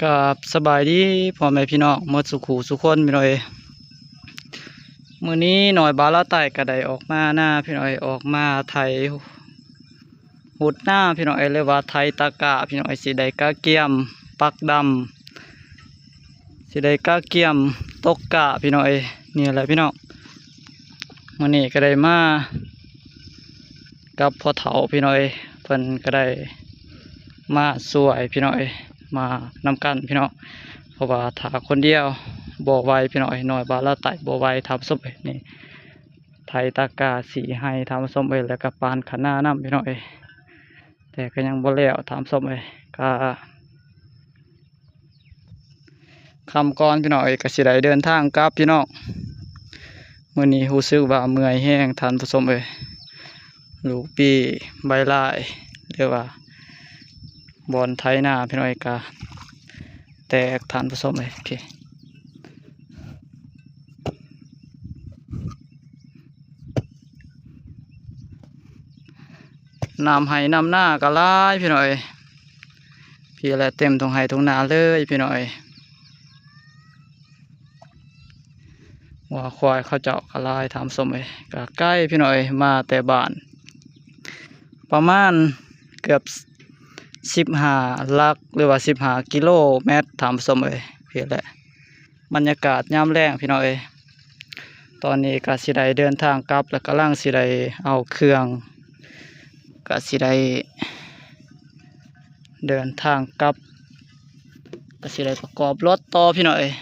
ກາບສະບາຍດີພໍ່ແມ່ພີ່ນ້ອງໝົດສູ່ຄູ່ສູ່ຄົນພີ່ນ້ອງເອີຍ. ມື້ນີ້ນ້ອຍບ່າວລາວໃຕ້ກໍໄດ້ອອກມານາພີ່ນ້ອງເອີຍ, ອອກມາໄຖຮຸດນາພີ່ນ້ອງເອີຍ ຫຼືວ່າໄຖຕາກ້າພີ່ນ້ອງເອີຍ. ຊິໄດ້ກະກຽມປັກດຳ ຊິໄດ້ກະກຽມຕົກກ້າພີ່ນ້ອງເອີຍ. ນີ້ແຫຼະພີ່ນ້ອງ ມື້ນີ້ກໍໄດ້ມາ ກັບພໍ່ເຖົ້າພີ່ນ້ອງເອີຍ, ເພິ່ນກໍໄດ້ມາຊ່ວຍພີ່ນ້ອງເອີຍ, ມານຳກັນພີ່ນ້ອງ. ເພາະວ່າຖ້າຄົນດຽວບໍ່ໄຫວພີ່ນ້ອງເອີຍ, ນ້ອຍບ່າວລາວໃຕ້ບໍ່ໄຫວທ່ານຜູ້ຊົມເອີຍ. ນີ້ ໄຖຕາກ້າສີໄຮ່ທ່ານຜູ້ຊົມເອີຍ, ແລ້ວກໍປານຄະນານຳພີ່ນ້ອງເອີຍ, ແຕ່ກໍຍັງບໍ່ແລ້ວທ່ານຜູ້ຊົມເອີຍ. ກໍ ຄ່ຳກ່ອນພີ່ນ້ອງເອີຍ ກໍຊິໄດ້ເດີນທາງກັບພີ່ນ້ອງ. ມື້ນີ້ຮູ້ສຶກວ່າເມື່ອຍແຮງທ່ານຜູ້ຊົມເອີຍ. ລູກປີ້ໃບລາຍ ຫຼືວ່າບ່ອນໄຖນາພີ່ນ້ອງເອີຍ ກໍແຕກທ່ານຜູ້ຊົມເອີຍ. ໂອເຄ ນ້ຳໄຮ່ນ້ຳນາກໍຫຼາຍພີ່ນ້ອງເອີຍ, ພີ້ແຫຼະເຕັມທົ່ງໄຮ່ທົ່ງນາເລີຍພີ່ນ້ອງເອີຍ. ງົວຄວາຍເຂົາເຈົ້າກໍຫຼາຍທ່ານຜູ້ຊົມເອີຍ, ກໍໄກພີ່ນ້ອງເອີຍ, ມາແຕ່ບ້ານປະມານເກືອບສິບຫ້າຫຼັກ ຫຼືວ່າສິບຫ້າກິໂລແມັດທ່ານຜູ້ຊົມເອີຍ. ພີ້ແຫຼະ ບັນຍາກາດຍາມແລງພີ່ນ້ອງເອີຍ. ຕອນນີ້ກໍຊິໄດ້ເດີນທາງກັບ ແລ້ວກຳລັງຊິໄດ້ເອົາເຄື່ອງ ກໍຊິໄດ້ເດີນທາງກັບ ກໍຊິໄດ້ປະກອບລົດຕໍ່ພີ່ນ້ອງເອີຍ.